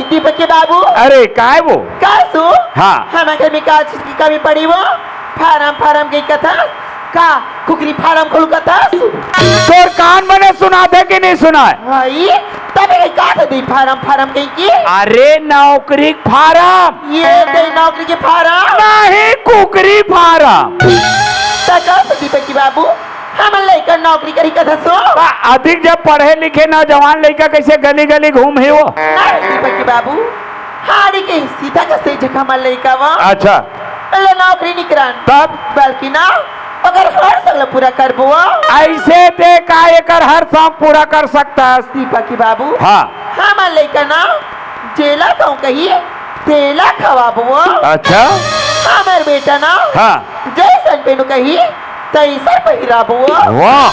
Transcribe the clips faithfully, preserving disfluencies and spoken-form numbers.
दीपक के बाबू। अरे, काय वो? का सु? हाँ। हमर घर में का चीज की कमी पड़ी वो? फारम, फारम के कथा? का कुकरी फारम खोलू कथा सु? तोर कान बने सुनाथे कि नहीं सुनाय? हाँ, ये तबे के का था दी फारम, फारम के की? अरे, नौकरी के फारम। ये दे नौकरी के फारम? नहीं, कुकरी फारम। त का सु दीपक के बाबू? हमर लइका नौकरी करी कथा सो। बा, अधिक जब पढ़े लिखे नौजवान लइका कैसे गली गली घूम ही वो? नहीं दीपक के बाबू, हाड़ी के सीधा का से जगह हमर लइका वो। अच्छा। ले नौकरी निकरान। तब? बल्कि ना, अगर हर सगला पूरा करबो। ऐसे ते का एकर हर शौक पूरा कर सकता है? दीपक के बाबू। हाँ। हमर लइका ना, जेला कहूँ कही, तेला खवाबो। अच्छा। हमर बेटा ना, हाँ। जैसन पेनु कही, तैसन पहिराबो। वाह।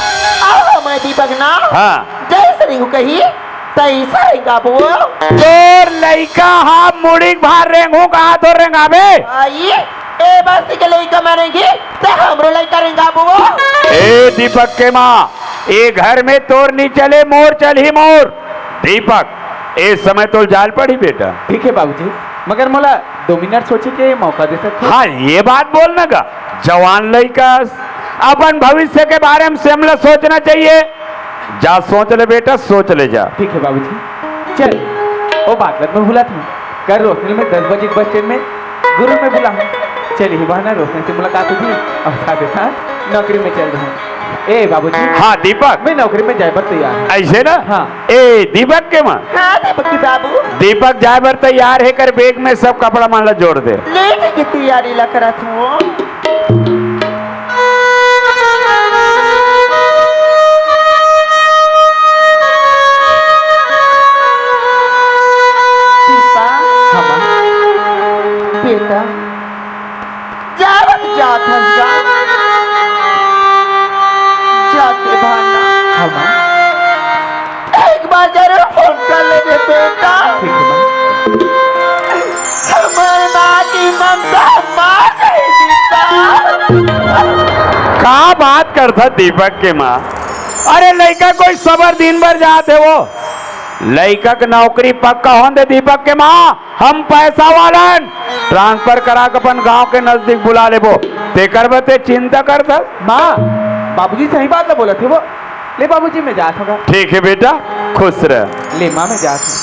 अब हमर दीपक ना, हाँ। जैसन रिंगू कही, तैसन रेंगाबो। तोर लइका हा मुड़ी के भार रेंगू कहा तो रेंगाबे? आई, ए बस्ती के लइका मानेगी, ते हमरो लइका रेंगाबो। ए दीपक के माँ, ए घर में तोर नी चले, मोर चलही मोर। दीपक, ए समय तो जाल पड़ी बेटा। ठीक है बाबूजी, मगर मोला दो मिनट सोचे के मौका दे सकते हो? हाँ, ये बात बोलना का, जवान लइका, अपन भविष्य के बारे में सेमला सोचना चाहिए। जा सोच ले बेटा, सोच ले जा। ठीक है बाबूजी, चल, वो बात लग मैं भुला था। कल रोशनी में दस बजे के बस स्टैंड में गुरु में बुला हूँ। चल, ही बहाना रोशनी से मुलाकात होगी और साथ ही साथ नौकरी में चल रहा हूँ। ए बाबूजी। हाँ दीपक। मैं नौकरी में जाए बर तैयार हूँ। ऐसे ना? हाँ। ए दीपक के माँ। हाँ दीपक के बाबू। दीपक जाए बर तैयार है कर बैग में सब कपड़ा मन ला जोड़ दे। ले के तैयारी ला करत हूँ। दीपा। हाँ, माँ। बेटा, जावत जात हस जा। जाते भाना। हाँ, माँ। एक बार जरूर फोन कर लेबे बेटा। ठीक है, माँ। हमर माँ की ममता मार गई दीपा। का बात करथा दीपक के माँ? अरे लइका कोई सबर दिन भर जात हे वो। लइका के नौकरी पक्का होन दे दीपक के माँ, हम पैसा वालन ट्रांसफर करा के अपन गांव के नजदीक बुला लेबो। तेकर बर ते चिंता करथा। माँ, बाबूजी सही बात ला बोलत हे वो। ले बाबूजी, मैं जात हूँ गा। ठीक है बेटा, खुश रह। ले माँ, मैं जात हूँ।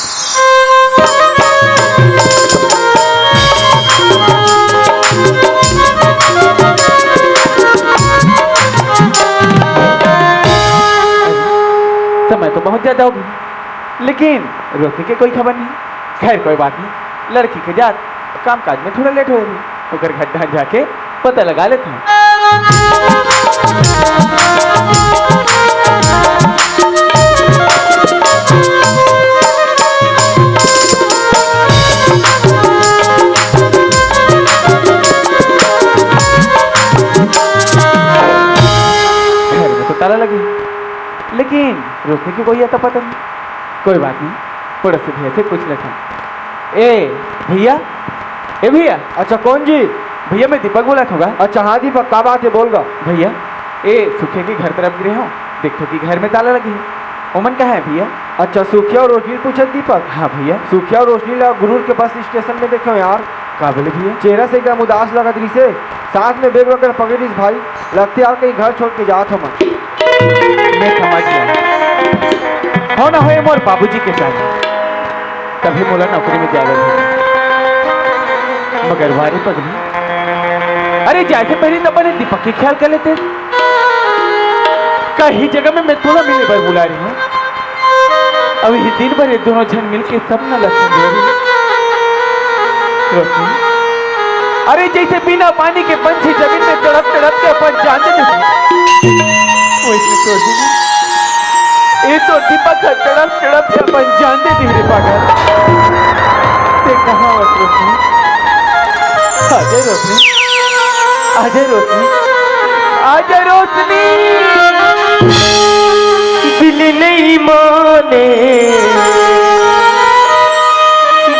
समय तो बहुत ज्यादा हो गया, लेकिन रोशनी के कोई खबर नहीं। खैर, कोई बात नहीं, लड़की के जात काम काज में थोड़ा लेट हो रही, ओकर घर जाके पता लगा लेते हैं। घर में तो ताला लगे, लेकिन रोशनी के कोई आता पता नहीं। कोई बात नहीं, पड़ोसी भैया से पूछ लेता हूँ। ए भैया, ए भैया। अच्छा, कौन जी? भैया, मैं दीपक बोलत हूँ गा। अच्छा हाँ दीपक, का बात है, बोल गा। भैया, ए सुखे के घर तरफ गिरे हो, देखो कि घर में ताला लगे है। ओमन कहाँ है भैया? अच्छा, सुखिया और रोशनी पूछत दीपक। हाँ भैया। सुखिया और रोशनी ला गुरूर के बस स्टेशन में देखो यार। का बोले भैया? चेहरा से एकदम उदास लगत रहिसे, साथ में बैग वगैरह पकड़िस भाई। लगथे यार कहीं घर छोड़ के जात हो मैं। मैं समझ गया। हो ना हो, ये मोर बाबूजी के चाही, तभी मोला नौकरी में जावे हे। मगर वारे पगली, अरे जाए से पहले तो अपने दीपक के ख्याल कर लेते। कहीं जगह में मैं तोला मिले बर बुला रही हूँ। अब ये दिन भर ये दोनों झन मिलके सपना ला संजोरी। रोशनी, अरे जैसे बिना पानी के पंछी जमीन में तड़प तड़प के अपन जान दे देथे, वैसे तो ये तो दीपक ह तड़प तड़प के अपन जान दे दे रे पागल। ते कहाँ हस रोशनी? आजा रोशनी, आजा रोशनी, आजा रोशनी। दिल नहीं माने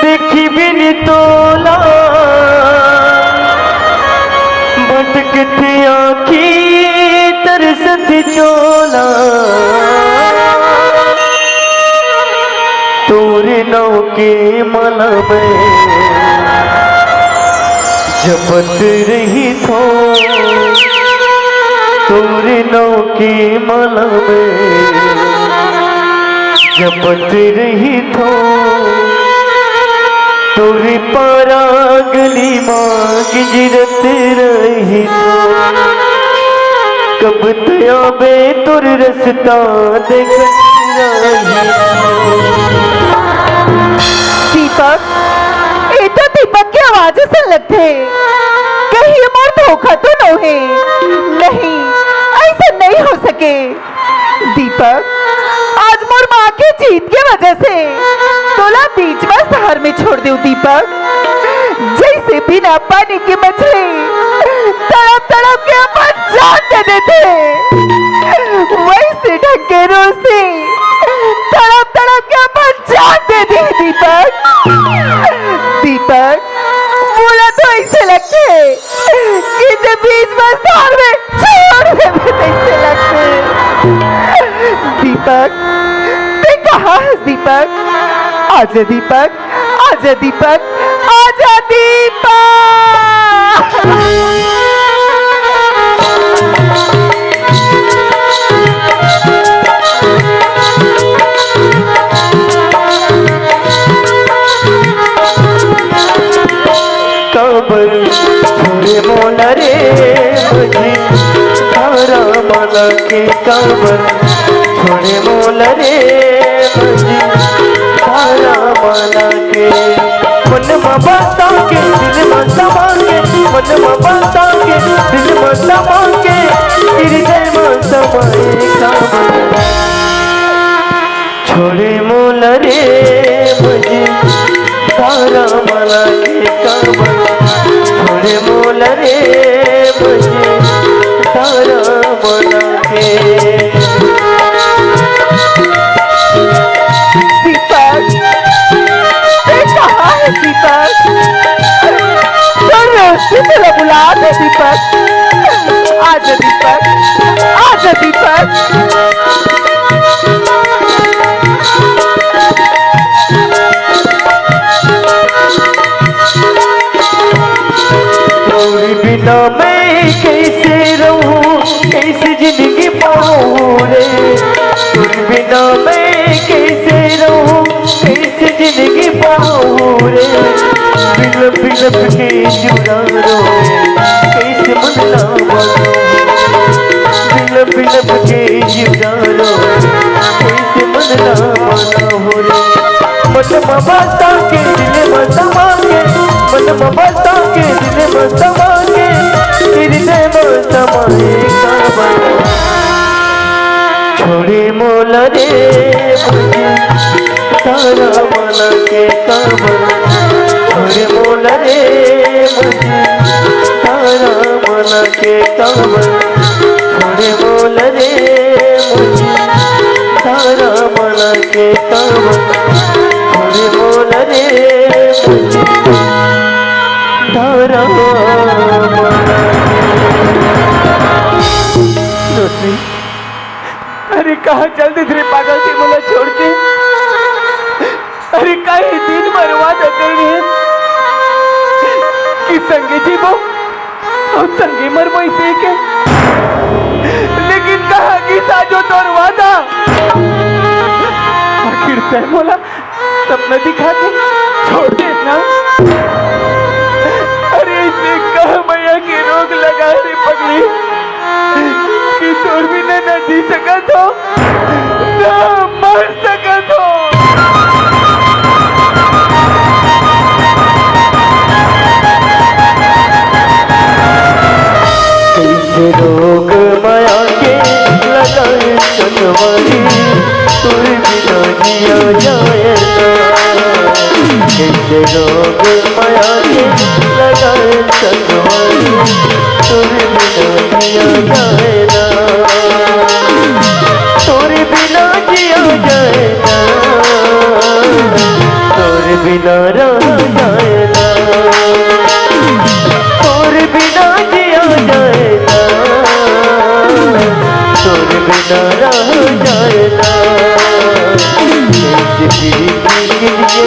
देखी बिन तोला, भटकत आँखी तरसत चोला। तोर नाव के माला में जपत रहिथों, तोरे नाव के माला में जपत रहिथों, तोरे पारा गली मा गिंजरत रहिथों, कब तैं आबे तोर रस्ता देखत रहिथों। दीपक, ये तो दीपक के आवाज असन लगथे। कहीं ये मोर धोखा तो नोहे? नहीं, ऐसा नहीं हो सके। दीपक, आज मोर माँ के जीत के वजह से तोला बीच म शहर में छोड़ देव दीपक। जैसे बिना पानी के मछली तड़प तड़प के अपन जान दे देथे, वैसे ढंग के रोज से तड़प तड़प के अपन जान दे दे दीपक। दीपक, मोला तो ऐसे लगथे कि ते बीच म शहर में छोड़ देबे तैसे लगथे। दीपक, ते कहाँ हस दीपक? आजा दीपक, आजा दीपक, आजा दीपक। काबर छोड़े मोला रे मझी धारा माला के, काबर छोड़े मोला रे मझी धारा माला के। मन म बसा के, दिल म समा के, मन म बसा के, दिल म समा के, हृदय म समाए काबर। छोड़े मोला रे मझी धारा माला के काबर। छोड़े मोला रे मझी धारा माला के। दीपक, ते कहाँ हस दीपक? तोर रोशनी तोला बुलाथे दीपक। आजा दीपक, आजा दीपक। तोर बिना मैं कैसे रहूं, कैसे जिंदगी पाऊं रे। तोर बिना मैं कैसे रहूं, कैसे जिंदगी पाऊं रे। बिलप बिलप के जिउरा रोए, कैसे मन ला मनाऊं। बिलप बिलप के जिउरा रोए, कैसे मन ला मनाऊं रे। मन म बसा के, दिल म समा के, मन म बसा के, दिल म समा के, हृदय म समाए काबर। छोड़े मोला रे मझी धारा माला के काबर। छोड़े मोला रे मझी धारा माला के काबर। छोड़े मोला रे मझी धारा माला के काबर। छोड़े मोला रे मझी धारा माला के। अरे कहाँ चल दिस रे पागल, ते मोला छोड़ के? अरे काहे दिन भर वादा करे रहेन कि संगे जीबो अउ संगे मरबो अइसे के, लेकिन कहाँ गिस आजो तोर वादा? आखिर तैं मोला सपना दिखा के छोड़ दे ना। अरे अइसे कह मइया के रोग लगा रे पगली कि तोर बिना ना जी सकत हों, ना मर सकत हों। कइसे रोग मइया के लगाए संगवारी, तोर बिना जिया जाए ना। कइसे रोग मइया के लगाए संगवारी, तोर बिना जिया जाए ना। तोर बिना जिया जाए ना, तोर बिना रहा जाए ना। तोर बिना जिया जाए ना, तोर बिना रहा जाए ना। इस प्रीति के लिए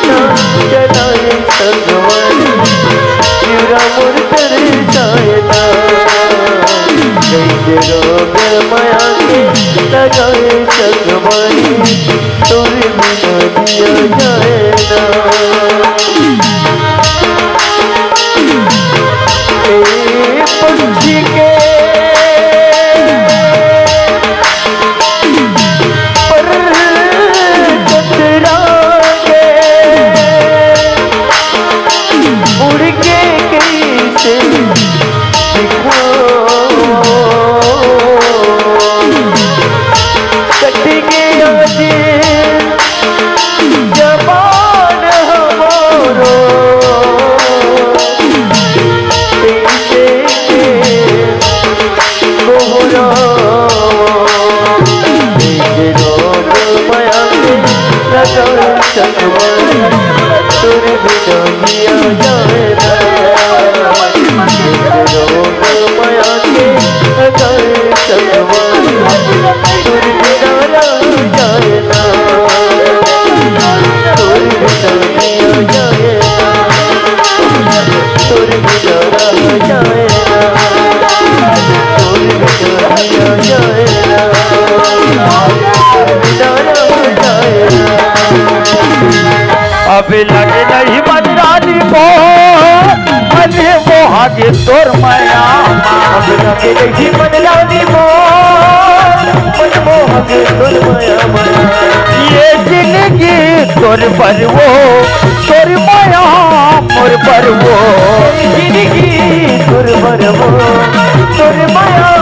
अब लगे नहीं मन रानी मोर, मन मोहा गे तोर मया। अब लगे नहीं मन रानी मोर, मन मोहा गे तोर मया, मया। ये जिंदगी तोर बर वो, तोर मया मोर बर वो। जिंदगी तोर बर वो, तोर मया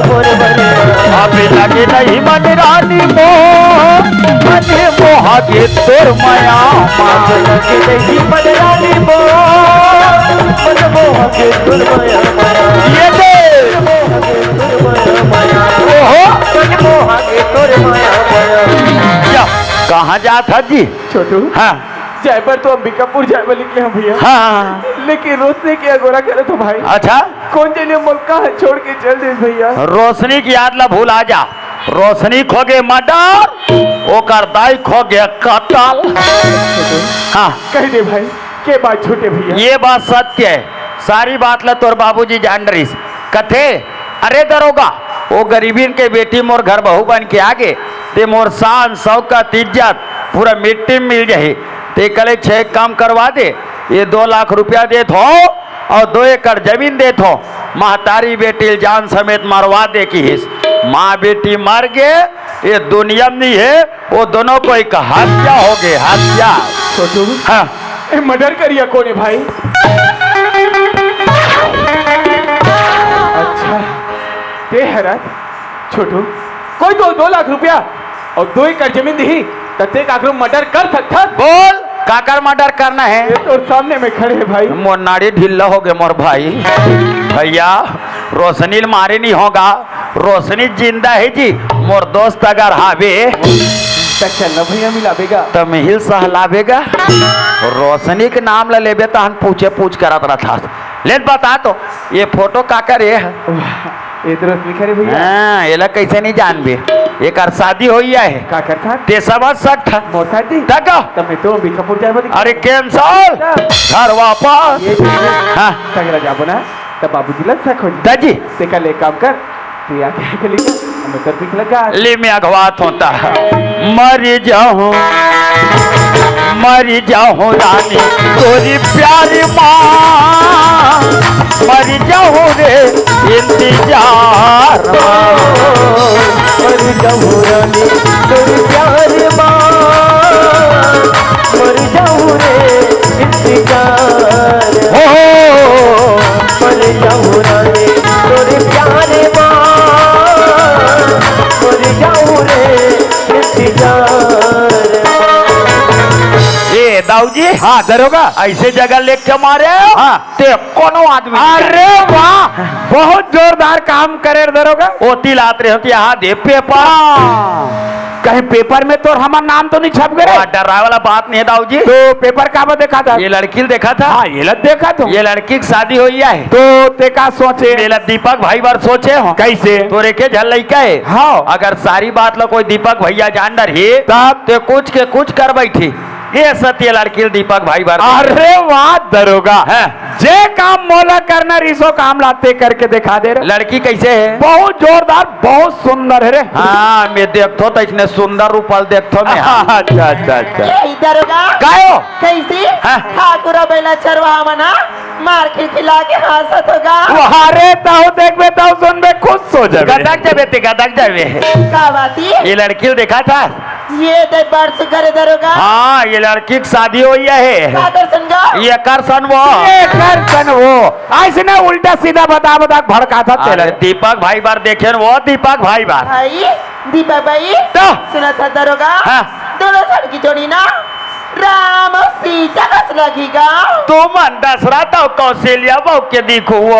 मोर बर वो। अब लगे नहीं मन रानी मोर, मन मोहा गे तोर मया। अब लगे नहीं मन रानी मोर, मन मोहा गे तोर मया, मया। ये दे। मन मोहा गे तोर मया, मया। ओहो। मन मोहा गे तोर मया, मया। या, कहाँ जात हस जी? छोटू। हाँ। जाए बर तो अंबिकापुर जाए बर निकले हँव भैया। हाँ। लेकिन रोशनी के अगोरा करत हँव भाई। अच्छा। कोन जनी मोला कहाँ छोड़ के चल दिस भैया। रोशनी के याद ला भुला जा। रोशनी के होगे मर्डर, ओकर दाई के होगे कतल। हाँ। कहि दे भाई, के बात झूठ हे भैया? ये बात सत्य हे। सारी बात ला तोर बाबूजी जान डरिस। कथे, "अरे दरोगा, वो गरीबिन के बेटी मोर घर बहू बन के आगे, ते मोर शान, शौकत, इज्जत पूरा मिट्टी में मिल जाही।" ते कहे, "छे काम करवा दे, ये दो लाख रुपया देत हँव अउ दो एकड़ जमीन देत हँव, महतारी बेटी ल जान समेत मरवा दे," किहिस। माँ बेटी मर गे, ये दुनिया में नहीं हे, वो दोनों कोई का हत्या होगे, हत्या। छोटू। हाँ। ए, मर्डर करिया कोन हे भाई? अच्छा, ते हरस छोटू, कोई तो दो लाख रुपया अउ दो एकड़ जमीन दिही, त ते काकरो मर्डर कर सकथस? बोल, काकर मर्डर करना हे? ये तोर सामने में खड़े हे भाई। मोर नाड़ी ढिल्ला होगे मोर भाई। भैया, रोशनी ल मारे नहीं होगा, रोशनी जिंदा हे जी, मोर दोस्त अगर हावे। त चल ना भैया, मिलाबे गा। त मिहिल सहलाबे गा। रोशनी के नाम ल लेबे तहन पूछे पूछ करत रथस। ले बता तो, ये फोटो काकर हे? वाह, ये तो रोशनी खरे भैया। हाँ, एला कैसे नहीं जानबे? एकर शादी होइया हे। काकर साथ? ते समझ सकथस। मोर शादी? तक? त मैं तो अंबिकापुर जाए बर। अरे cancel। अच्छा। घर वापस। ये हाँ। सगरा जाबो ना। त बाबूजी ला शक हो जाही। दाजी। तेकर ले एक काम कर, तू आके के ले जा, हम तोर पीछे लगा। ले मैं अगवात होता। मर जाहूं, मर जाहूं रानी तोरी प्यारी माँ, मर जाहूं रे इंतजार माँ। मर जाहूं रानी तोरी प्यारी माँ, मर जाहूं रे इंतजार। हो। मर जाहूं रानी तोरे प्यार मा, मर जाहूं रे इंतजार मा। ए दाऊ जी, हाँ दरोगा, ऐसे जगह लेके मारे हो? हाँ। ते कोनो आदमी नहीं अरे जाने। वाह, बहुत जोरदार काम करे रे दरोगा। ओती लात रहे हो तो यहाँ दे पेपर। हाँ। कहीं पेपर में तोर हमर नाम तो नहीं छप गए रे? वाह, डराए वाला बात नहीं है दाऊ जी। तो पेपर काबर देखाथस? ये लड़की ल देखाथस? हाँ, ये ल देखाथंव। ये लड़की की शादी होइया है। तो ते का सोचे? एला दीपक भाई बर सोचे हो। कैसे? तोरे के झन लइका है। हाँ। अगर सारी बात ला कोई दीपक भैया जान डरही, तब? ते कुछ के कुछ कर बैठी। ये सत्य लड़की ल दीपक भाई बर। अरे वाह दरोगा। हाँ। जे काम मोला करना रिहिस ओ काम ला ते करके देखा दे रे। लड़की कैसे है? बहुत जोरदार, बहुत सुंदर है रे। हाँ, मैं देखथों तो इसने सुंदर रूपल देखथों मैं, हाँ। अच्छा, अच्छा, अच्छा। ए दरोगा। कायो? कैसे? हाँ। ठाकुर बैला चरवाहा मन मार खिलखिला के हंसत होगा। वाह रे, तहूं देखबे, तहूं सुनबे, खुश हो जाबे। गदक जाबे ते, गदक जाबे। का बात है? ये लड़की ल देखाथस? ये दे बड़ सुघर दरोगा। हाँ, ये लड़की की शादी होइया है। काकर सन गा? ये कर सन वो। ये कर सन वो। ऐसे ना उल्टा सीधा बता बता के भड़काथस अरे तेला। दीपक भाई बर देखे न वो, दीपक भाई बर। भाई, दीपक भाई, तो? सुनथस दरोगा? हाँ। दोनों लड़की जोड़ी ना राम और सीता कस लगही गा। तुमन दशरथ अउ कौशल्या बहू के दिखो वो,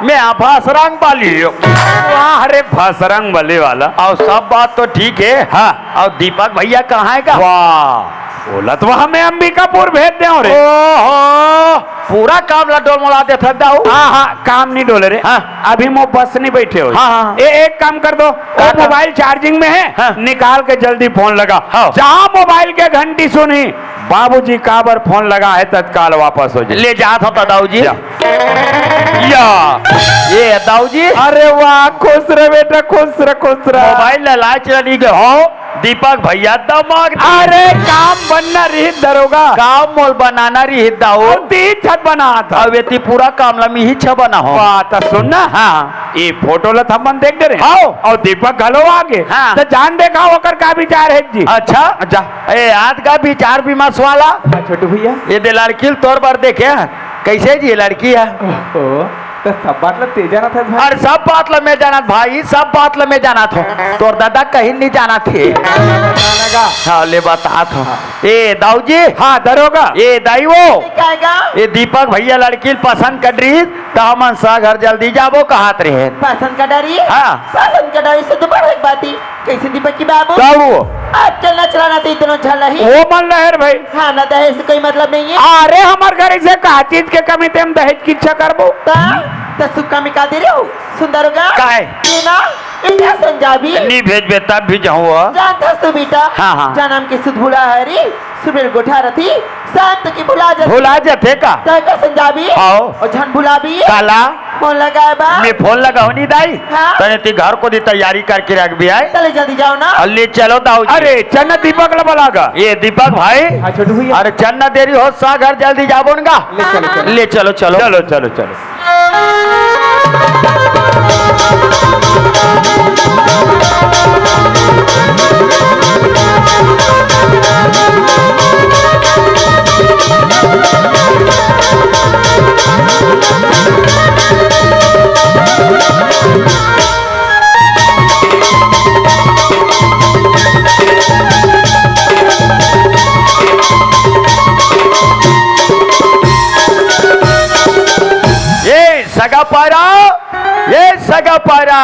मैं आभास रंग वाली हूँ। वाह रे, भसरंग बले वाला। अउ सब बात तो ठीक है। हाँ। अउ दीपक भैया कहाँ है का? वाह, बोलत वहाँ मैं अंबिकापुर भेज दे रे। ओहो। पूरा काम ला डोलमोला देथस दाऊ। हाँ, हाँ, काम नहीं डोले रे। हाँ। अभी मोर बस नहीं बैठे हो। हाँ, हाँ। ए, एक काम कर दो, का वो काम? मोबाइल चार्जिंग में है, हाँ। निकाल के जल्दी फोन लगा। हाँ। जहाँ मोबाइल के घंटी सुनी, बाबूजी काबर फोन लगा है, तत्काल वापस हो जाए। ले जात हो दाऊ जी। जा। या। ये दाऊ जी। अरे वाह, खुश रह बेटा, खुश रह, खुश रह। मोबाइल ला लाच ला नी गे हो। दीपक भैया दमाग। अरे काम बनना रही दरोगा। काम मोल बनाना रही दाऊ। अउ तीन छत बना था। अब एती पूरा काम ला मी ही छ बना हो। वाह, त सुन ना। हाँ। ये फोटो ला थमन देख दे रहे। हाँ। अउ दीपक घलो आगे। हाँ। त जान देखा ओकर का विचार है जी। अच्छा। जा। ए, आज का विचार विमर्श वाला। हाँ, छोटू भैया। ये दे लड़की ल तोर बर देखे। कैसे जी लड़की है? ओहो, त सब बात ला तेजा ना था भाई। अरे सब बात ला मैं जानत भाई, सब बात ला मैं जानत हो। तोर दादा कहीं नहीं जानत हे। बताना का? हाँ, ले बतात हो। हाँ। ए दाऊ जी। हाँ, दरोगा। ए दाई वो। क्या गा? ए दीपक भैया लड़की ल पसंद कर रही, त हमन सा घर जल्दी जाबो कहत रहे। पसंद कर डरी? हाँ। पसंद कर डरी से तो बड़ एक बात ही। कैसे दीपक की बाबू? तब वो। आज चलना चलाना तो इतना झल ही। वो मन लहर भाई। हाँ, ना दहेज से कोई मतलब नहीं है। अरे, हमार घर इसे का चीज के कमी ते हम दहेज की इच्छा करबो? ता, त सुक्का में का दे रहे हो? सुंदर होगा? काय? ये ना, इतना संजाबी। नहीं भेजबे तब भी जाऊँ वो। जानता तू बेटा? हाँ, हाँ। जनम के सुध भुला हरी, सुबेर गोठा रथी, शाम तक की भुला जाती। भुला जाते का? तय का संजाबी? आओ। और झन भुलाबी? काला? फोन लगाए बा? मैं फोन लगाओ नहीं दाई। हाँ? तने ती घर को दी तैयारी करके रख भी आए। चले जल्दी जाओ ना। और ले चलो दाऊ जी। अरे, चन्ना दीपक ला बलागा। ये दीपक भाई। हाँ, छोटू भैया। अरे, चन्ना देरी हो सा घर जल्दी जाबो ना। ले चलो, चलो। ले चलो, चलो। चलो, चलो, चलो। ये सगा पारा, ये सगा पारा।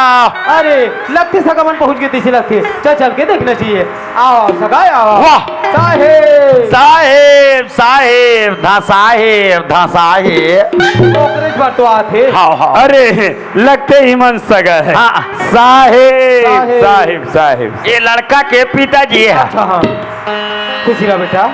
अरे, लगथे सगा मन पहुंच गे तइसे लगथे। चल, चल के देखना चाहिए। आओ, आओ, सगा आओ। वाह। साहेब। साहेब, साहेब, धा साहेब, धा साहेब। ओकरे बर तो आथे। हाँ, हाँ। अरे, लगथे ही मन सगा है। हाँ। साहेब, साहेब। साहेब, साहेब। ये लड़का के पिताजी है। अच्छा, हाँ। खुशी रह बेटा।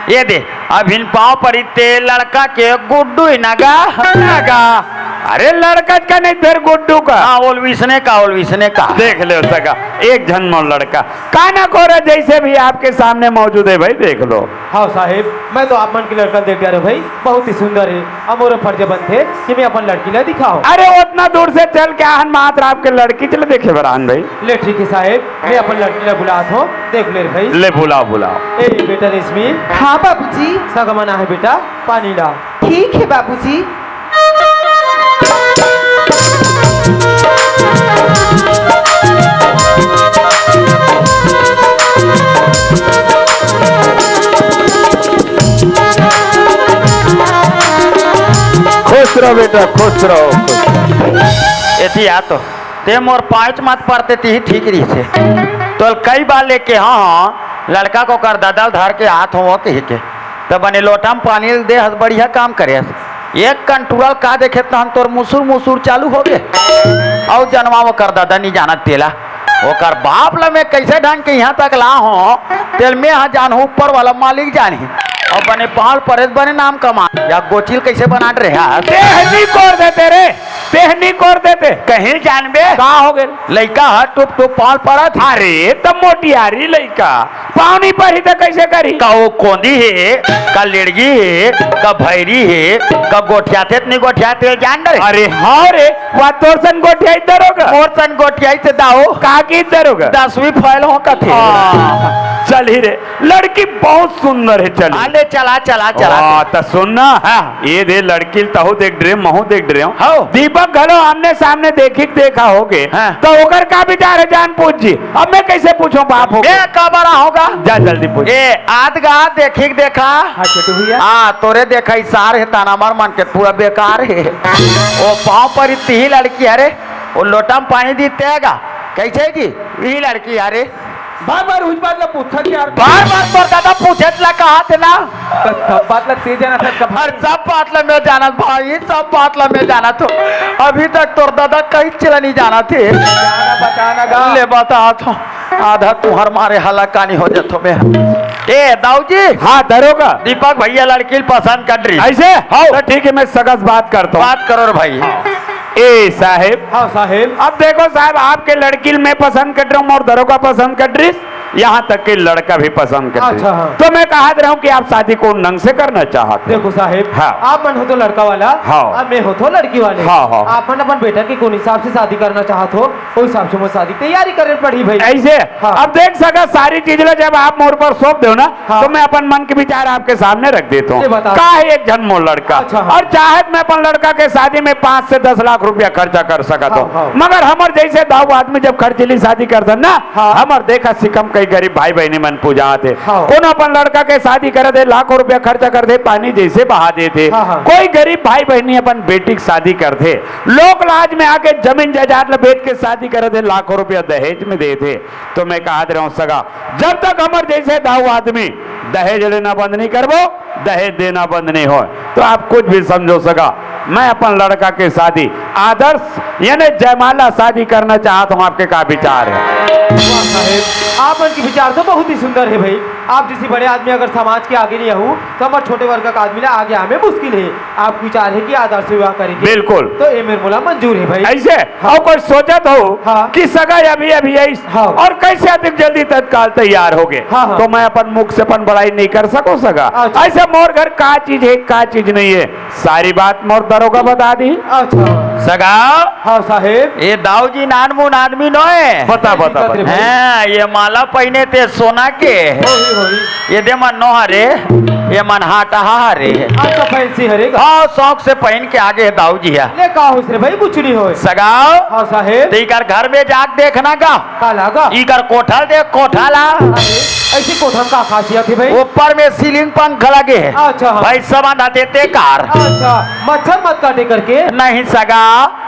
ये दे, अभिन पाँव परी ते लड़का के गुड्डू ही नगा। नगा। अरे लड़का का नहीं, फिर गुड्डू का। हाँ, ओलविसने का, ओलविसने का। देख लो सगा, एक झन मोर लड़का। काना कोरा जैसे भी आपके सामने मौजूद है भाई, देख लो। हाँ साहेब, मैं तो आप मन के लड़का देख गया रे भाई, बहुत ही सुंदर है। अब मोर फर्ज बनथे कि मैं अपन लड़की ला दिखाओ। अरे उतना दूर से चल के आहन मात्र आपके लड़की चले देखे बरान भाई। ले ठीक है साहेब, मैं अपन लड़की ला बुलात हूँ, देख ले रे भाई। ले बुलाओ, बुलाओ। ए बेटा रेशमी। हाँ बाबूजी। सगमन आहे बेटा, पानी ला। ठीक है बाबूजी। खुश रहो बेटा, खुश रहो, खुश रहो। एती आ तो। ते मोर पाँच मत पड़ते ती ठीक रही से। तो कई बार लेके, हाँ, हाँ, लड़का को कर ददल धर के हाथ हो कह के। तो बने लोटा में पानी दे हस, बढ़िया काम करे हस। एक कंटूरल का देखे तहन तोर मुसुर मुसुर चालू हो गए। और जनवा वो कर दादा नहीं जानत तेला। ओकर बाप ला मैं कैसे ढंग के यहाँ तक ला हो, तेल मैं हाँ जान हूँ, ऊपर वाला मालिक जान ही। और बने पाल परेत बने नाम कमा, या गोचिल कैसे बना रहे हस। देहनी कर देते रे। तेहनी कर देते। कहीं जानबे? का हो गेल? लइका ह टुप टुप पाँव पड़त हे। अरे, त मोटियारी लइका। पाँव नहीं पड़ही त कैसे करही? का वो कोंदी हे, का लेड़गी हे, का भैरी हे, का गोठियाथे त नहीं गोठियाथे, जान डरे? अरे हाँ रे, वा तोर सन गोठियाई दरोगा। मोर सन गोठियाई से दाऊ। का की दरोगा? दसवीं फेल हो कथे। हाँ, चल ही रे। लड़की बहुत सुंदर है, चल। हाँ, ले चला, चला, चला। वाह, त सुन ना। हाँ। ये दे लड़की ल तहू देख डरे, महू देख डरे हो। हाँ। दीपक घलो आमने सामने देखी के देखा होगे। हाँ। तो ओकर का विचार है जान पूछ जी। अब मैं कैसे पूछूं बाप हो? ए, का बड़ा होगा? जा जल्दी पूछ। ए, आद गा देखी के देखा। हाँ, छोटू भैया। हाँ, तोरे देखा इसार है ताना मार मन के पूरा बेकार है। ओ पाँव पर इतनी ही लड़की है रे। ओ लोटा में पानी दीते है गा। कैसे जी? यही लड़की है रे। बार बार उस बात ला पूछत यार। बार बार तोर दादा पूछत ला कहा थे ना। तो सब बात ला तेज जाना था कब? अरे सब बात ला मैं जानत भाई, सब बात ला मैं जानत हूँ। अभी तक तोर दादा कहीं चला नहीं जाना थे। बताना, बताना गा। ले बता तो। आधा तुहर मारे हलाकानी हो जातो मैं। ए दाऊ जी। हाँ दरोगा। दीपक भैया लड़की पसंद कर रही। ऐसे? हाँ। तो ठीक है, मैं सगा से बात करता हूँ। बात करो रे भाई। ए साहेब। हाँ साहेब। अब देखो साहेब, आपके लड़की मैं पसंद कर रहा हूँ और दरोगा पसंद कर रही, यहाँ तक कि लड़का भी पसंद कर रही। अच्छा, हाँ। तो मैं कहा रहा हूँ कि आप शादी कौन ढंग से करना चाहते हो? देखो साहेब, हाँ। आप मन हो तो लड़का वाला, हाँ। अब मैं हो तो लड़की वाले। हाँ, हाँ। आप मन अपन बेटा के कौन हिसाब से शादी करना चाहत हो, उस हिसाब से मैं शादी तैयारी करे पड़ी भाई। ऐसे? हाँ। अब देख सका सारी चीज ला जब आप मोर पर सौंप दो ना, हाँ। तो मैं अपन मन के विचार आपके सामने रख देता हूँ। ये बताओ। का है एक जन मोर लड़का? अच्छा, हाँ। और चाहे मैं अपन लड़का के शादी में पाँच से दस लाख रुपया खर्चा कर सकत हाँ, हूँ, हाँ। मगर हमर जैसे दाऊ आदमी जब खर्चीली शादी करथन ना, हाँ। हमर देखा सिकम कई गरीब भाई बहनी मन पूजा आथे। हाँ। कोनो अपन लड़का के शादी करे दे, लाखों रुपया खर्चा कर दे, पानी जैसे बहा देथे। हाँ, हाँ। कोई गरीब भाई बहनी अपन बेटी के शादी करथे, लोक लाज में आके जमीन जायदाद ला बेच के शादी करे दे, लाखों रुपया दहेज में देथे। तो मैं कहत रहूं सगा, जब तक हमर जैसे दाऊ आदमी दहेज लेना बंद नहीं करबो, दहेज देना बंद नहीं हो, तो आप कुछ भी समझो सगा, मैं अपन लड़का के शादी आदर्श यानी जयमाला शादी करना चाहता हूँ। आपके का विचार है? वाह साहेब, आप मन के विचार तो बहुत ही सुंदर है भाई। आप जैसे बड़े आदमी अगर समाज के आगे नहीं आहू, तो हमर छोटे वर्ग का आदमी ला आगे आवे मुश्किल है। आप विचार है कि आदर्श विवाह करेंगे। बिल्कुल। तो ये मेरे मोला मंजूर है भाई। ऐसे हाँ। और कोई सोचत हो हाँ। कि सगा अभी अभी आई हाँ। और कैसे अधिक जल्दी तत्काल तैयार हो गए, हाँ, हाँ। तो मैं अपन मुख से अपन बड़ाई नहीं कर सको सगा। अच्छा। ऐसे मोर घर का चीज है, का चीज नहीं है, सारी बात मोर दरोगा बता दी। अच्छा। सगा। हाँ साहेब। ये दाऊ जी नानमुन आदमी नोए। बता, बता, बता। हाँ, ये माला पहने थे सोना के। होही, होही। ये दे मन नो हरे, ये मन हाटा हरे। अच्छा, फैंसी हरे का? हाँ, शौक से पहन के आगे है दाऊ जी है। ले का होइस रे भाई, कुछ नहीं होए। सगाओ। हाँ साहेब। तो इकर घर में जाके देखना का? का लागा? इकर कोठा देख, कोठा ला। अरे, ऐसी कोठा में का खासियत है भाई? ऊपर में सीलिंग पंखा लगे है। अच्छा, हाँ। भाई साहब आंधा देते कार। अच्छा, मच्छर मत काटे करके। नहीं सगा,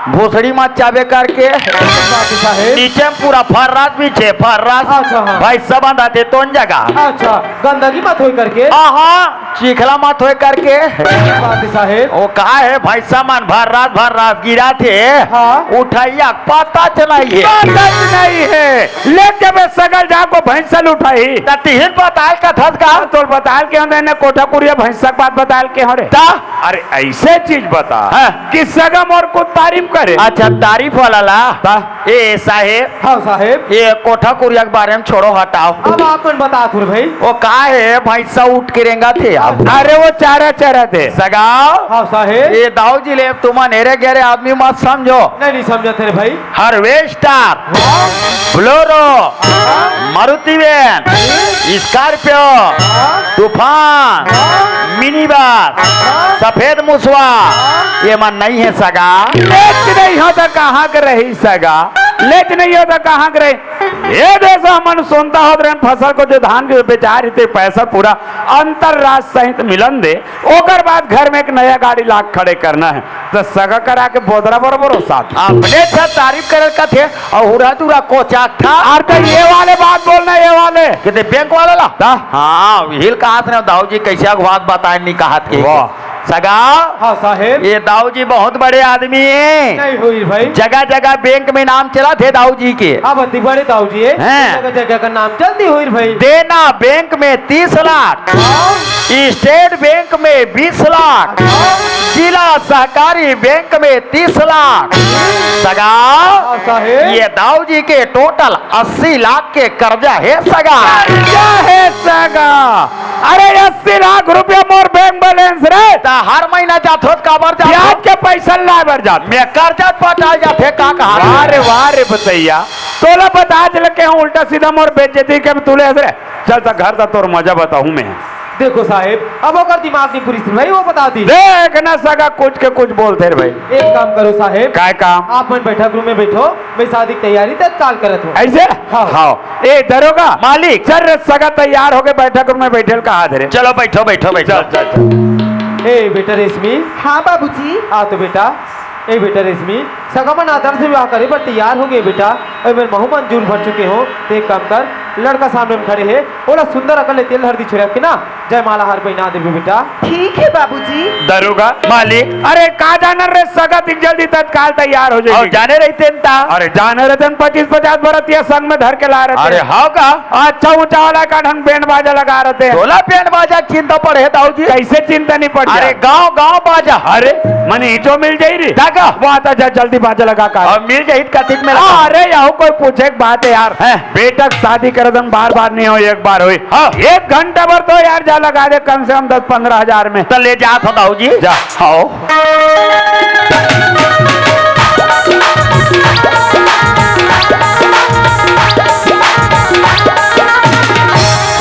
भोसड़ी मत चाबे करके। बात साहेब। नीचे में पूरा फर्रास बिछे, फर्रास। अच्छा, हाँ। भाई साहब आंधा दे तोन जगह। अच्छा, गंदगी मत होई करके। हाँ, हाँ। चिखला मत होए करके। बात साहेब। वो का है भाई सामान भर रात, भर रात गिरा थे। हाँ। उठाइया पता च नहीं है। पता च नहीं है। ले जब सगल जाको भैंसल उठाई। त तिहिन बताल कथस का? तोल बताल के हम एने कोठा कुरिया भैंसक बात बताल के हो रे। ता? अरे ऐसे चीज बता हाँ। कि सगा मोर को तारीफ करे। अच्छा तारीफ वाला ला। ता? ए साहेब। हाँ साहेब। ये कोठा कुरिया के बारे में छोड़ो, हटाओ। अब आप मन बता थुर भाई। वो का है भैंसा उठ के रेंगा थे आप। अरे वो चारा चारा थे। सगाओ। हाँ साहेब। ये दाऊ जी ले तुमन एरे गेरे आदमी मत समझो। नहीं, नहीं समझा थे रे भाई। हार्वेस्टर, हाँ। बोलेरो, हाँ। मारुति वैन, हाँ। स्कॉर्पियो, हाँ। तूफान, हाँ। मिनी बस, हाँ। सफेद मुसवा, हाँ। ये मन नहीं है सगा। लेच नहीं हो तो कहाँ के रही सगा। लेच नहीं हो तो कहाँ के रही। ये देश हमन सुनता होत रहे फसल को जो धान के बेचार इतने पैसा पूरा अंतरराष्ट्रीय सहित मिलन दे, ओकर बाद घर में एक नया गाड़ी लाख खड़े करना है, तो सगा करा के बोदरा बरोबर हो साथ। अपने अच्छा तारीफ करे का थे और हुरा दुरा कोचाक था। और तो ये वाले बात बोलना, ये वाले। कहते बैंक वाला ला? ता? हाँ, हिल कहा था ना दाऊ जी, कैसे अगवाद बताए नहीं कहा थे। वाह। सगा। हाँ साहेब। ये दाऊ जी बहुत बड़े आदमी है। नहीं हुई भाई। जगह जगह बैंक में नाम चला थे दाऊ जी के। अब अति बड़े दाऊ जी है। हैं। जगह जगह का नाम चलती हुई भाई। देना बैंक में तीस लाख। हाँ। स्टेट बैंक में बीस लाख। हाँ। जिला सहकारी बैंक में तीस लाख। सगा। हाँ साहेब। ये दाऊ जी के टोटल अस्सी लाख के कर्जा है सगा। कर्जा है सगा। अरे अस्सी लाख रुपया मोर बैंक बैलेंस रे। त हर महीना जात होत काबर जात ब्याज होत? के पैसा लाए बर जात। मैं कर्जा पटाल जाथे का कहा? वाह रे, वाह रे बतैया। तोला बता चल के हूँ उल्टा सीधा मोर बेइज्जती के तूले हंस रे। चल त घर त तोर मजा बताहूँ मैं। देखो साहेब, अब ओकर दिमाग नहीं पूरी सुन भाई, वो बता दी। देख ना सगा कुछ के कुछ बोलते रे भाई। एक काम करो साहेब। काय काम? आप मन बैठक रूम में बैठो, मैं शादी की तैयारी तत्काल करत हूँ। ऐसे? हाँ। हाँ। ए दरोगा। मालिक। सर सगा तैयार होके बैठक रूम में बैठे ल कहा धरे। चलो बैठो, बैठो, बैठो। चल, चल, चल। ए बेटा रेशमी। हाँ बाबूजी। आ तो बेटा। ए बेटा रेशमी, सगा मन आदर से विवाह करे बर तैयार हो गए बेटा। ए मेरे महू मन जून भर चुके हो, तो एक काम कर, लड़का सामने में खड़े हे, ओला सुंदर अकन ले तेल हरदी छिड़क के ना जयमाला हार पहिना देबे बेटा। ठीक हे बाबूजी। दरोगा, मालिक, अरे का जानर रे, सगा तिक जल्दी तत्काल तैयार हो जाही। अउ जाने रहितेन ता। अरे जाने रहितेन, पच्चीस पचास बरतिया संग में धर के लाय रहितेन। अरे हव का? अच्छा ऊंचा वाला का ढंग बैंड बाजा लगा रहितेन। तोला बैंड बाजा के चिंता पड़े हे दाऊ जी। कइसे चिंता नइ पड़े अरे यार? गांव गांव बाजा। अरे मने इचो मिल जाही रे। जागा। वाह, त जा जल्दी बाजा लगा का। अउ मिल जाही त कतिक में लगा। अरे यहू कोई पूछे के बात हे यार। हैं? बेटा के शादी करे दन बार बार नइ होय, एक बार होय। हाँ। एक घंटा भर तो यार जा लगा दे कम से कम दस पन्द्रह हजार में। त ले जात हंव दाऊ जी। जा। हव।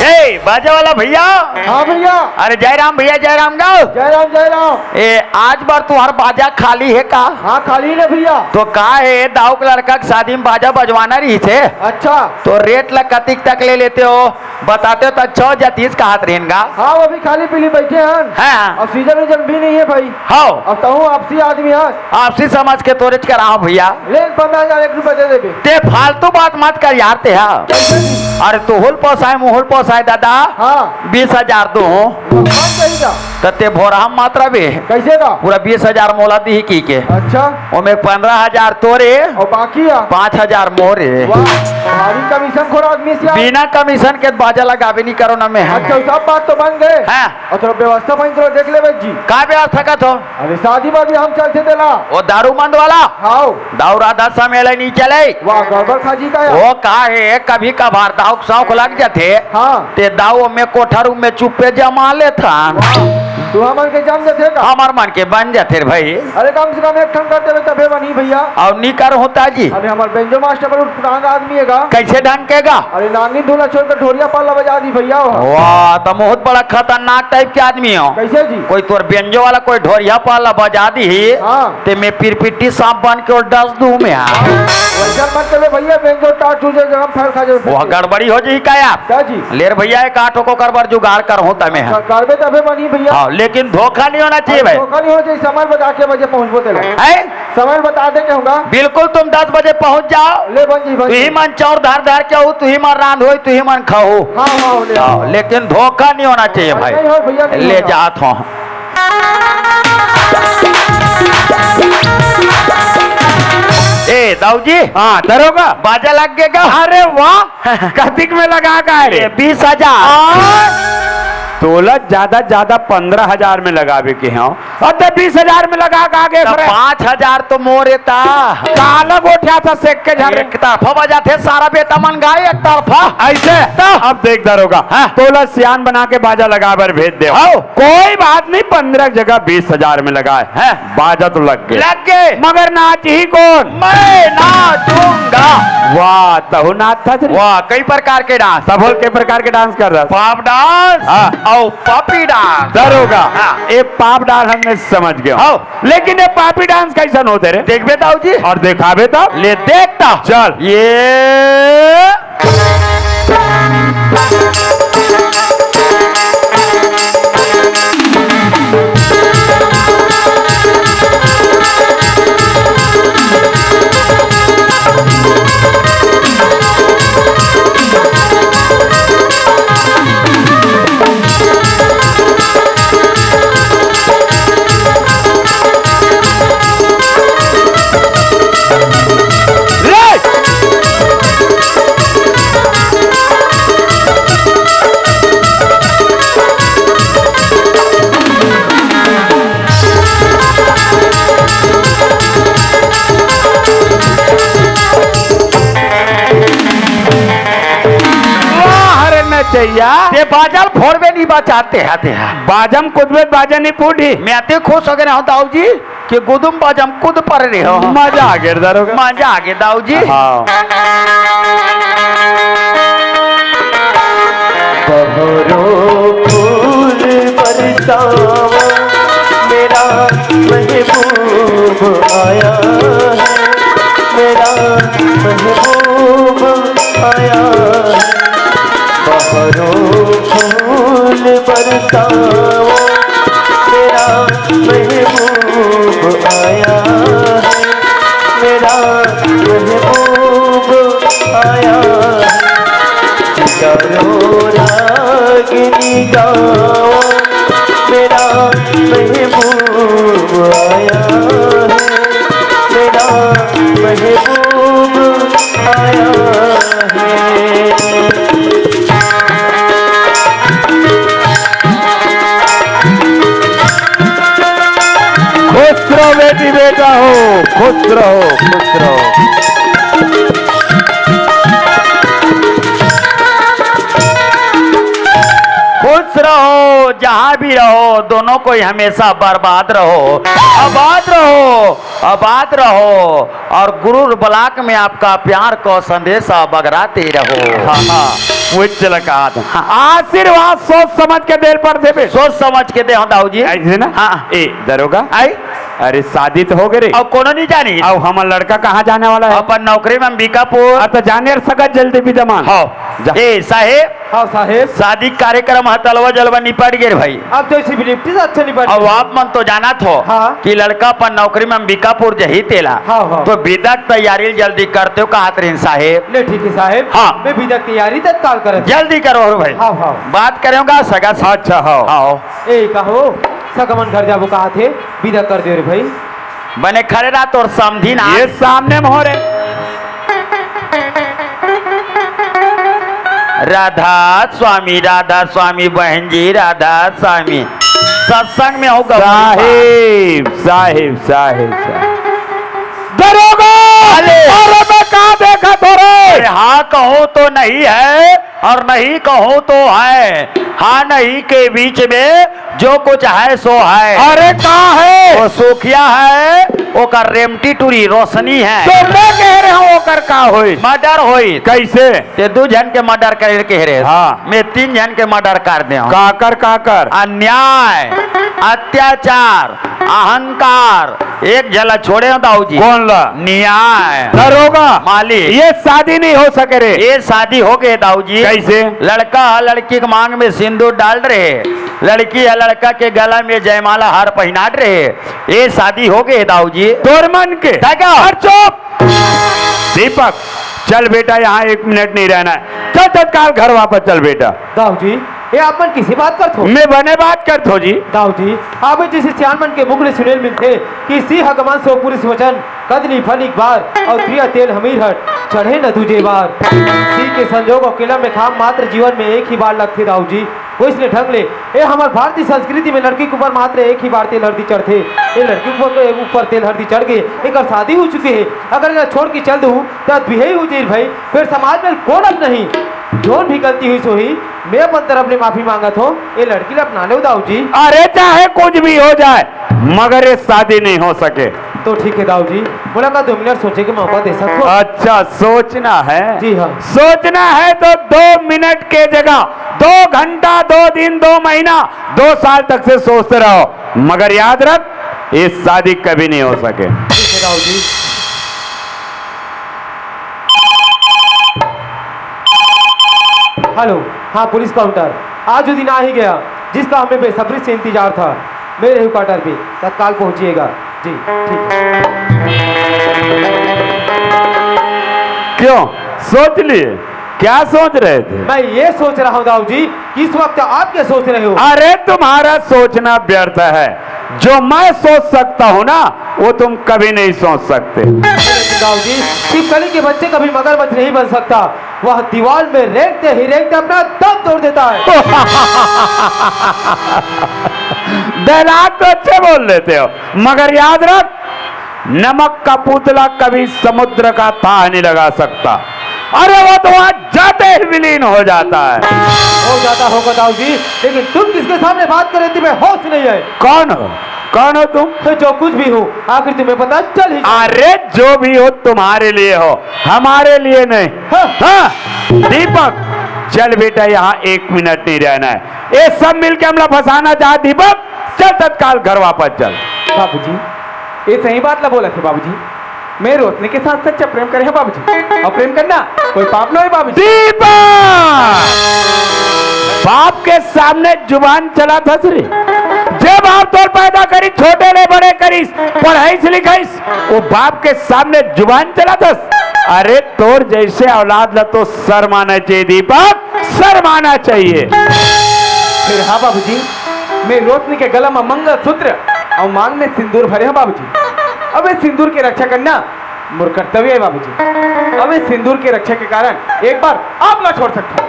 ए, बाजा वाला भइया। हाँ भइया। अरे जयराम भइया, जयराम गाँव। जयराम, जयराम। ए, आज बर तुंहर बाजा खाली हे का? हाँ, खाली हे भइया। त का हे, दाऊ के लड़का के शादी में बाजा बजवाना रहिस हे। अच्छा। त रेट ला कतिक तक ले लेते हो? बताते त अच्छा हो जातिस कहत रहेन गा। हाँ, वो भी खाली पीली बइठे हन। हाँ। अब सीजन वीजन भी नइ हे भाई। हव। अब तहूँ आपसी आदमी हस। आपसी समझ के तोरेच कराहूँ भइया। ले पन्द्रह हजार एक रुपया दे देबे। ते फालतू बात मत कर यार ते हा। अरे तुहुल पोसाय मुहुल पोसाय दादा। हाँ। बीस हजार दूहूँ। कम सही का? त ते भोरहा मत रहिबे। कइसे का? पूरा बीस हजार मोला दिही कहिके। अच्छा। ओमे पन्द्रह हजार तोरे, अउ बाकी हे? पाँच हजार मोरे। वाह, भारी कमीशन खोर आदमी हस यार। बिना कमीशन के बाजा लगाबे नइ करों ना मैं। अच्छा, सब बात तो बन गे। हाँ। अउ थोड़ा व्यवस्था पानी थोड़ा देख लेबे जी। का व्यवस्था का तो? अरे शादी बर भी हम चलथन तेला। वो दारू मंद वाला? हाँ। दाऊ राधा समेला नइ चले। वाह, गड़बड़ खाजी का यार। वो का हे, कभी कभार दाऊ के शौक लग जाथे। हाँ। ते दाऊ में कोठा रूम में चुप्पे जमा लेथन। वाह, तू हमन के जम जाथे का? हमर मन के बन जाथे रे भाई। अरे कम से कम एक ठन कर देबे तभे बनही भइया। अउ नइ करहूँ ता जी। अरे हमर बेंजो मास्टर बड़ उटपटांग आदमी हे गा। कइसे ढंग के गा? अरे नागिन धुन ला छोड़ के ढोरिया पाल ला बजा दिही भइया वो। वाह, त बहुत बड़ा खतरनाक टाइप के आदमी हो। कइसे जी? कोई तोर बेंजो वाला कोई ढोरिया पाल ला बजा दिही। हाँ। ते मैं पिरपिट्टी सांप बन के ओला डस दूहूँ मैं। वइसन मत कहिबे भइया, बेंजो टाट छू जाय, जगह फैल खा जाय। वो गड़बड़ी हो जाही का यार? का जी? ले रे भइया, एक आठ ओकर बर जुगाड़ करहूँ त मैं। कर-, करबे तभे बनही भइया। हाँ, लेकिन धोखा नइ होना चाहिए भाई। धोखा नइ होना चाहिए, समय बता के बजे पहुँचबो तेला। हैं? समय बता दे के हूँ गा। बिल्कुल तुम दस बजे पहुँच जाओ। ले बन जी, बन जी। तुही मन चाउर धर धर के आहू, तुही मन रांधहू, तुही मन खाहू। हाँ, हाँ, ले आओ। हाँ, लेकिन धोखा नइ होना चाहिए भाई। नइ होय भइया, नइ होय। ले जात हंव। ए, दाऊ जी। हाँ, दरोगा। बाजा लग गे का? अरे वाह, कतिक में लगा का रे? ए, बीस हजार। आ, तोला जादा जादा पन्द्रह हजार में लगाबे के हंव। अब त बीस हजार में लगा का गे त रे? पाँच हजार तो मोरे ता। काला गोठियाथस एक्के झन। एक तरफा बजाथे सारा बेटा मन गा एक तरफा। अइसे? त अब देख दरोगा, हाँ। तोला सियान बना के बाजा लगाय बर भेज देवं। हव। कोई बात नहीं, पन्द्रह के जगह बीस हजार में लगाय। हैं? बाजा तो लग गे। लग गे। मगर नाचही कोन? मैं नाचूंगा। वाह, तहूँ नाचथस रे। वाह, कई प्रकार के डांस। तभो ल के प्रकार के डांस करथस? Pop dance हाँ। अउ puppy dance। दरोगा, हाँ। ए pop dance हम नइ समझ गेंव। हव। लेकिन ए puppy dance कइसन होथे रे? देखबे दाऊ जी। अउ देखाबे त? ले देख त। चल। ये वाह रे नचइया। ते बाजा ल फोड़बे नहीं बचाते हा ते हा। बाजा म कूदबे त बाजा नहीं फूटही। मैं अति खुश हो गे हूँ दाऊ जी। के गुदुम बाजा म कूद परे हो। मजा आ गे दरोगा। मजा आ गे दाऊ जी। हाँ। बहरो फूल बरसावा, मेरा महबूब आया है, मेरा महबूब आया है। बहरो फूल बरसावा, मेरा महबूब आया है, मेरा महबूब आया है। आया है, मेरा महबूब आया है। खुश रहो बेटी, बेटा हो, खुश रहो, खुश रहो। खुश रहो, जहाँ भी रहो, दोनों को ही हमेशा बर्बाद रहो, आबाद रहो, आबाद रहो, और गुरुर ब्लॉक में आपका प्यार को संदेशा बगराते रहो। हाँ, हाँ, वो चला कहा था। हाँ। आशीर्वाद सोच समझ के देल पर देबे। सोच समझ के दे, हाँ, दाऊ जी। ऐसे ना? हाँ। ए, दरोगा। आई? अरे, शादी तो हो गई रे। अब कोनो नहीं जानी। अब हमर लड़का कहाँ जाने वाला है? अपन नौकरी में अंबिकापुर। अब तो जाने यार, सगा जल्दी विदा मांग। हाँ। जा। ए, साहेब। हाँ, साहेब। शादी कार्यक्रम ह तलवा जलवा निपट गे रे भाई। अब तो इसी बिलिप्टी से अच्छा निपट अब गया। आप मन तो जानत हो हाँ। कि लड़का अपन नौकरी में अंबिकापुर जही तेला। हाँ, हाँ। तो विदा के तैयारी जल्दी करते हो, कहत रहीन साहेब। ले ठीक है साहेब। हाँ। मैं विदा के तैयारी तत्काल करत हूँ। जल्दी करो रे भाई। हाँ, हाँ। बात करेगा सगा से। अच्छा, हाँ। हाँ। ए, कहो, सगमन घर जाबो कहा थे, विदा कर दे रे भाई। बने खड़े रहा तोर समधी ना। ये सामने में हो रे। राधा स्वामी, राधा स्वामी, बहन जी, राधा स्वामी। सत्संग में हो गौरी बा। साहिब, साहिब, साहिब, साहिब। दरोगा! अरे! अरे मैं कहाँ देखा था रे? अरे हाँ कहो तो नहीं है, और नहीं कहो तो है। हाँ नहीं के बीच में जो कुछ है सो है। अरे का है? वो सुखिया है, ओकर रेमटी टूरी रोशनी है। तो मैं कह रहा हूँ ओकर का होई? मर्डर होई। कैसे? ते दू झन के मर्डर करे कह रहे। हाँ। मैं तीन झन के मर्डर कर दे हूँ। काकर, काकर? अन्याय, अत्याचार, अहंकार, एक झन ला छोड़े हो दाऊ जी। कौन ला? न्याय। दरोगा। मालिक। ये शादी नहीं हो सके रे। ये शादी हो गए दाऊ जी। कैसे? लड़का ह लड़की के मांग में सिंदूर डाल रहे, लड़की ह लड़का के गला में जयमाला हार पहनाट रहे, ये शादी हो गए दाऊ जी। तोर मन के। दादा। और चुप। दीपक, चल बेटा, यहाँ एक मिनट नहीं रहना है, चल तत्काल घर वापस चल बेटा। दाऊ जी, ये आप मन किसी बात करत हो? मैं बने बात करत हो जी। दाऊ जी, आप जैसे सियान मन के मुख ले सुनेल मिलथे कि सिंह हगमन सो पुरुष वचन, कदली फल एक बार, और प्रिय तेल हमीर हट, चढ़े न दूजे बार। सिंह के संजोग और किला में खाम मात्र जीवन में एक ही बार लगथे दाऊ जी। वैसने ढंग ले, ए हमर भारतीय संस्कृति में लड़की के ऊपर मात्र एक ही बार तेल हरदी चढ़थे। ए लड़की के ऊपर, ऊपर तेल हरदी चढ़ गे, एकर शादी हो चुके हे। अगर एला छोड़ के चल दूँ, त बिहई हो जाई भाई, फिर समाज में कौन अब नहीं। जोन भी गलती हुई सोही, मैं अपन तरफ ले माफी मांगत हूँ। ये लड़की ला अपना लो दाऊ जी। अरे चाहे कुछ भी हो जाए, मगर ये शादी नहीं हो सके। तो ठीक है दाऊ जी, मोला का दो मिनट सोचे के मौका दे सकत हो? अच्छा, सोचना है? जी हाँ। सोचना है तो दो मिनट के जगह दो घंटा, दो दिन, दो महीना, दो साल तक से सोचते रहो, मगर याद रख, ये शादी कभी नहीं हो सके। ठीक है दाऊ जी। हेलो, हाँ पुलिस काउंटर, आज वो दिन आ ही गया जिसका हमें बेसब्री से इंतजार था। मेरे ही क्वार्टर पे तत्काल पहुंचिएगा। जी ठीक है। क्यों, सोच लिए? क्या सोच रहे थे? मैं ये सोच रहा हूँ दाऊ जी कि इस वक्त आप क्या सोच रहे हो? अरे तुम्हारा सोचना व्यर्थ है। जो मैं सोच सकता हूँ ना, वो तुम कभी नहीं सोच सकते। दाऊ जी, शिव कली के बच्चे कभी मगरमच्छ नहीं बन सकता। वह दीवार में रेंगते ही रेंगते अपना दम तोड़ देता है। डायलॉग तो अच्छे बोल लेते हो, मगर याद रख, नमक का पुतला कभी समुद्र का थाह नहीं लगा सकता। अरे वो तो वहां जाते ही विलीन हो जाता है। हो जाता होगा दाऊ जी, लेकिन तुम किसके सामने बात कर रहे थे, तुम्हें होश नहीं है। कौन हो? कौन हो तुम? तो जो कुछ भी हो, आखिर तुम्हें पता चल ही। अरे जो भी हो तुम्हारे लिए हो, हमारे लिए नहीं। हाँ। हाँ, दीपक, चल बेटा, यहाँ एक मिनट नहीं रहना है। ये सब मिलके हमला फंसाना चाह, दीपक, चल तत्काल घर वापस चल। बाबूजी, ये सही बात ला बोला थे बाबूजी। मैं रोशनी के साथ सच्चा प्रेम करे हूँ बाबूजी, और प्रेम करना कोई पाप ना होय बाबूजी। दीपक! बाप के सामने जुबान चलाथस रे। जे बाप तोर पैदा करिस, छोटे ले बड़े करिस, पढ़ाईस लिखाईस, वो बाप के सामने जुबान चलाथस। अरे तोर जैसे औलाद ला तो शर्म आना चाहिए दीपक, शर्म आना चाहिए। फिर हाँ बाबूजी, मैं रोशनी के गला में मंगलसूत्र अउ मांग में सिंदूर भरे हंव बाबूजी। अब ये सिंदूर के रक्षा करना मोर कर्तव्य हे बाबूजी। अब ये सिंदूर के रक्षा के कारण एक बार आप ला छोड़ सकथंव,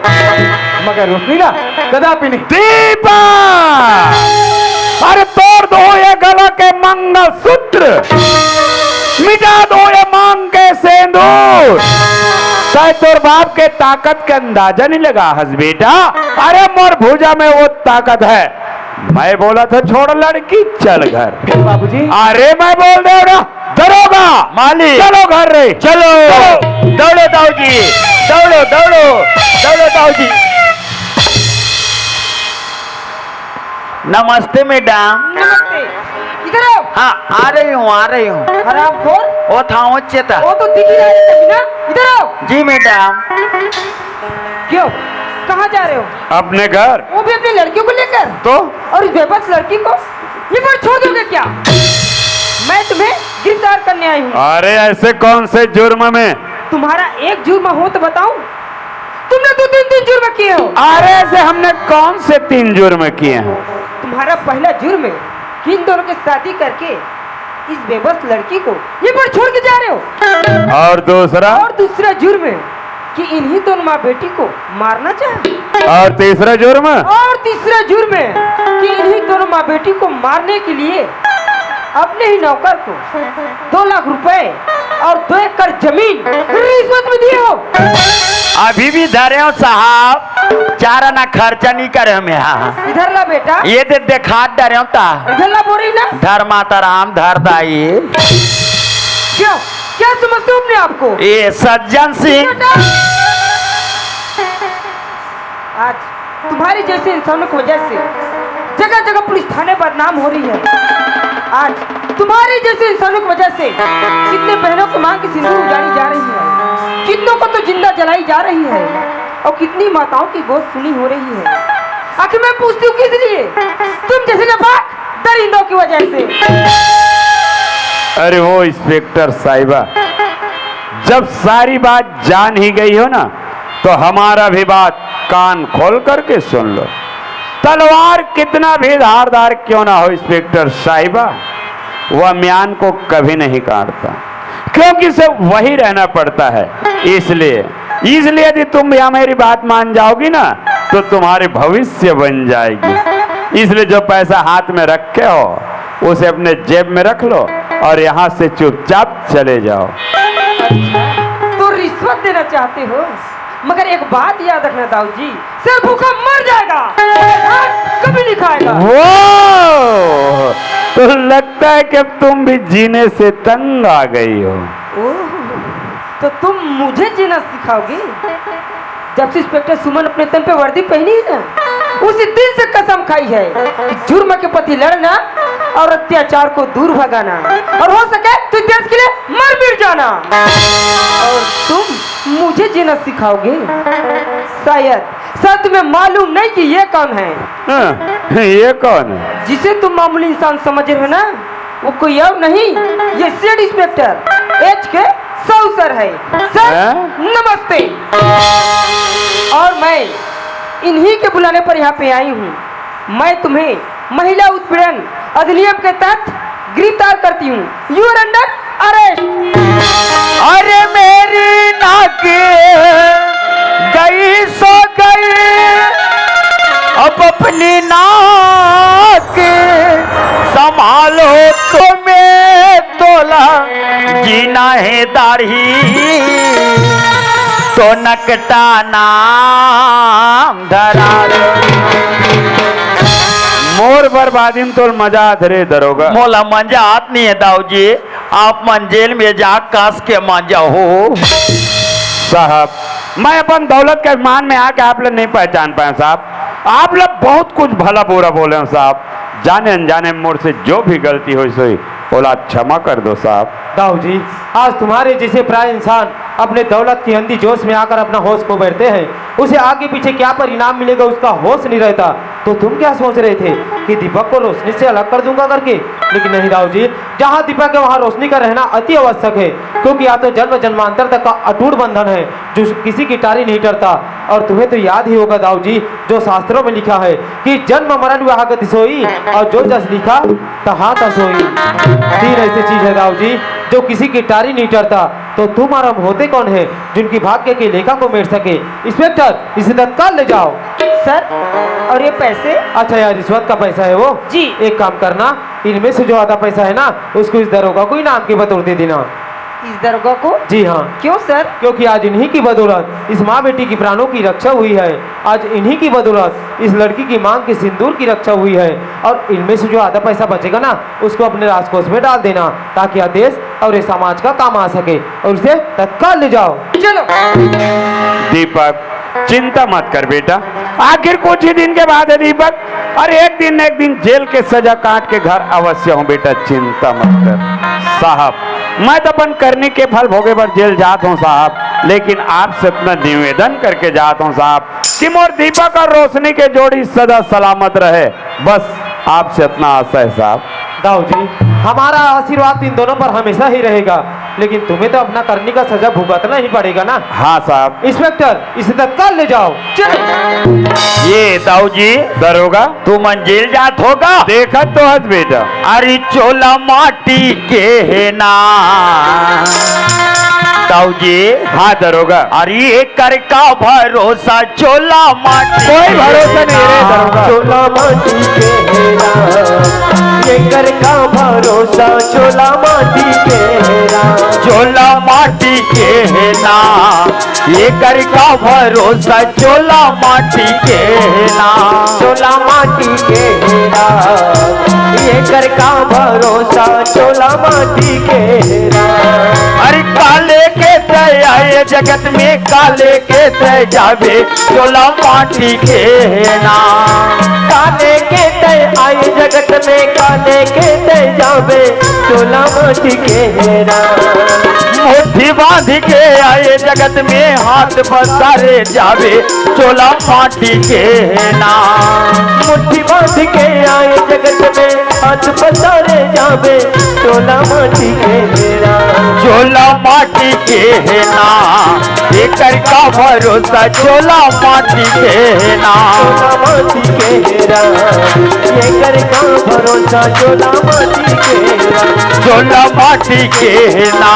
मगर रोशनी ला कदापि नहीं। दीपा, अरे तोड़ दो ये गला के मंगलसूत्र, मिटा दो ये मांग के सिंदूर। तैं तोर बाप के ताकत के अंदाजा नहीं लगा हस बेटा। अरे मोर भुजा में वो ताकत हे। मैं बोला था छोड़ लड़की चल घर। बाबूजी। अरे मैं बोल दे रहा दरोगा। मालिक। चलो घर रे। चलो। चलो। दौड़ो दाऊ जी, दौड़ो, दौड़ो, दौड़ो दाऊ जी। नमस्ते मैडम। नमस्ते। इधर आओ। हाँ, आ रही हूँ, आ रही हूँ। हरामखोर। वो था, वो चेता। वो तो दिख ही रहा है ना। इधर आओ। जी मैडम। क्यों? कहाँ जा रहे हो? अपने घर। वो भी अपने लड़कियों को लेकर? तो? और इस बेबस लड़की को ये पर छोड़ दोगे क्या? मैं तुम्हें गिरफ्तार करने आई हूँ। अरे ऐसे कौन से जुर्म में? तुम्हारा एक जुर्म हो तो बताऊं? तुमने दो तीन, तीन जुर्म किए हो। अरे ऐसे हमने कौन से तीन जुर्म किए हैं? तुम्हारा पहला जुर्म है कि इन दोनों की शादी करके इस बेबस लड़की को ये पर छोड़ के जा रहे हो। और दूसरा? और दूसरा जुर्म है कि इन्हीं दोनों माँ बेटी को मारना चाहे। और तीसरा जुर्म? और तीसरा जुर्म है कि इन्हीं दोनों माँ बेटी को मारने के लिए अपने ही नौकर को दो लाख रुपए और दो एकड़ जमीन रिश्वत में दिए हो। अभी भी धरे हो साहब, चार आना खर्चा नहीं करे हम यहाँ। इधर ला बेटा। ये दे देखा डरे हो ता। इधर ला बोरी ना। धर माता राम, धर दाई। क्यों? क्या समझते हो अपने आप को? ये सज्जन सिंह। बेटा। आज तुम्हारे जैसे इंसानों की वजह से जगह जगह पुलिस थाने बदनाम हो रही है। आज तुम्हारे जैसे इंसानों की वजह से कितने बहनों की मां की सिंदूर उजाड़ी जा रही है, कितनों को तो जिंदा जलाई जा रही है और कितनी माताओं की गोद सुनी हो रही है। आखिर मैं पूछती हूँ किस लिए? तुम जैसे नापाक दरिंदों की वजह से। अरे वो इंस्पेक्टर साहिबा, जब सारी बात जान ही गई हो ना, तो हमारा भी बात कान खोल करके सुन लो। तलवार कितना भी धारदार क्यों ना हो इंस्पेक्टर साहिबा, वह म्यान को कभी नहीं काटता, क्योंकि उसे वही रहना पड़ता है। इसलिए, इसलिए यदि तुम यह मेरी बात मान जाओगी ना, तो तुम्हारे भविष्य बन जाएगी। इसलिए जो पैसा हाथ में रखे हो, उसे अपने जेब में रख लो और यहाँ से चुपचाप चले जाओ। तो रिश्वत देना चाहते हो, मगर एक बात याद रखना दाऊ जी, शेर भूखा मर जाएगा, मगर घास कभी नहीं खाएगा। वो तो लगता है कि अब तुम भी जीने से तंग आ गई हो। ओह, तो तुम मुझे जीना सिखाओगे? जब से इंस्पेक्टर सुमन अपने तन पे वर्दी पहनी है ना, उसी दिन से कसम खाई है कि जुर्म के प्रति लड़ना और अत्याचार को दूर भगाना, और हो सके तो देश के लिए मर मिट जाना। और तुम मुझे जीना सिखाओगे? शायद, शायद तुम्हें मालूम नहीं कि ये कौन है। हाँ, ये कौन है? जिसे तुम मामूली इंसान समझ रहे हो ना, वो कोई और नहीं, ये सेठ इंस्पेक्टर एच के साहू सर है। सर, हैं? नमस्ते। और मैं इन्हीं के बुलाने पर यहाँ पे आई हूँ। मैं तुम्हें महिला उत्पीड़न अधिनियम के तहत गिरफ्तार करती हूँ। You are under arrest। अरे मेरी नाक गई सो गई, अब अपनी नाक संभालो तो मैं तोला जीना है दाढ़ी, तो नकटा नाम धरा लो। मोर बर्बादी में तोर मजा आत रे दरोगा। मोला मजा आत नहीं है दाऊ जी, आप मन जेल में जा कस के मजा हो। साहब, मैं अपन दौलत के अभिमान में आके आप लोग नहीं पहचान पाए साहब। आप लोग बहुत कुछ भला बुरा बोले हो साहब। जाने अनजाने मोर से जो भी गलती होइस होही, ओला क्षमा कर दो साहब। दाऊ जी, आज तुम्हारे जैसे प्राय इंसान अपने दौलत की अंधी जोश में आकर अपना होश खो बैठते हैं। उसे आगे पीछे क्या परिणाम मिलेगा, उसका होश नहीं रहता। तो तुम क्या सोच रहे थे कि दीपक को रोशनी से अलग कर दूंगा करके? लेकिन नहीं दाऊ जी, जहाँ दीपक है वहाँ रोशनी का रहना अति आवश्यक है, क्योंकि या तो जन्म जन्मांतर तक का अटूट बंधन है जो किसी की टारी नहीं टरता। और तुम्हें तो याद ही होगा दाऊ जी, जो शास्त्रों में लिखा है कि जन्म मरण विवाह गति सोई, और जो जस लिखा तहाँ तस होई। तीन ऐसी चीज है दाऊ जी, जो किसी की टारी नहीं टरता। तो तुम और हम होते कौन है, जिनकी भाग्य की लेखा को मेट सके? इंस्पेक्टर, इसे तत्काल ले जाओ। सर, और ये पैसे? अच्छा यार, रिश्वत का पैसा है वो। जी। एक काम करना, इनमें से जो आधा पैसा है ना, उसको इस दरोगा को इनाम के बतौर दे देना। इस दरोगा को? जी हाँ। क्यों सर? क्योंकि आज इन्हीं की बदौलत इस माँ बेटी की प्राणों की रक्षा हुई है। आज इन्हीं की बदौलत इस लड़की की मांग के सिंदूर की रक्षा हुई है। और इनमें से जो आधा पैसा बचेगा ना, उसको अपने राजकोष में डाल देना, ताकि यह देश और ये समाज का काम आ सके। और इसे तत्काल ले जाओ। चलो। दीपक, चिंता मत कर बेटा, आखिर कुछ ही दिन के बाद है दीपक, और एक दिन न एक दिन जेल के सजा काट के घर अवश्य हूँ बेटा, चिंता मत कर। साहब, मैं तो अपन करनी के फल भोगे बर जेल जात हूँ साहब, लेकिन आपसे अपना निवेदन करके जात हूँ साहब कि मोर दीपक और रोशनी के जोड़ी सदा सलामत रहे, बस आपसे इतना आशा है साहब। दाऊ जी, हमारा आशीर्वाद इन दोनों पर हमेशा ही रहेगा, लेकिन तुम्हें तो अपना करनी का सजा भुगतना ही पड़ेगा ना। हाँ साहब। इंस्पेक्टर, इसे तत्काल ले जाओ। ये दाऊ जी, दरोगा, तू मन जेल जात होगा? देखत तो हस बेटा। अरे चोला माटी के है ना। दाऊ जी। हाँ दरोगा। अरे एकर का भरोसा चोला माटी कोई के भरोसा नहीं रे ना। दरोगा। चोला माटी के है ना, एकर का भरोसा चोला माटी के है ना। चोला माटी के है ना, एकर का भरोसा चोला माटी के है ना। चोला माटी के है ना, एकर का भरोसा चोला माटी के है ना। अरे काले के तय आए जगत में, काले के तय जाबे, चोला माटी के है ना। काले के तय आए जगत में, काले के तय जाबे, चोला माटी के है ना। मुट्ठी बांध के आए जगत में, हाथ पसारे जाबे, चोला माटी के है ना। मुट्ठी बांध के आए जगत में, हाथ पसारे जाबे, चोला माटी के है ना। चोला माटी के है ना, एकर का भरोसा चोला माटी के है ना। चोला माटी के है ना, एकर का भरोसा चोला माटी के है ना। चोला माटी के है ना,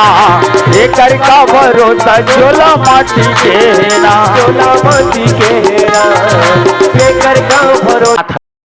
एकर का भरोसा चोला माटी के है ना। चोला माटी के है ना, एकर का भरोसा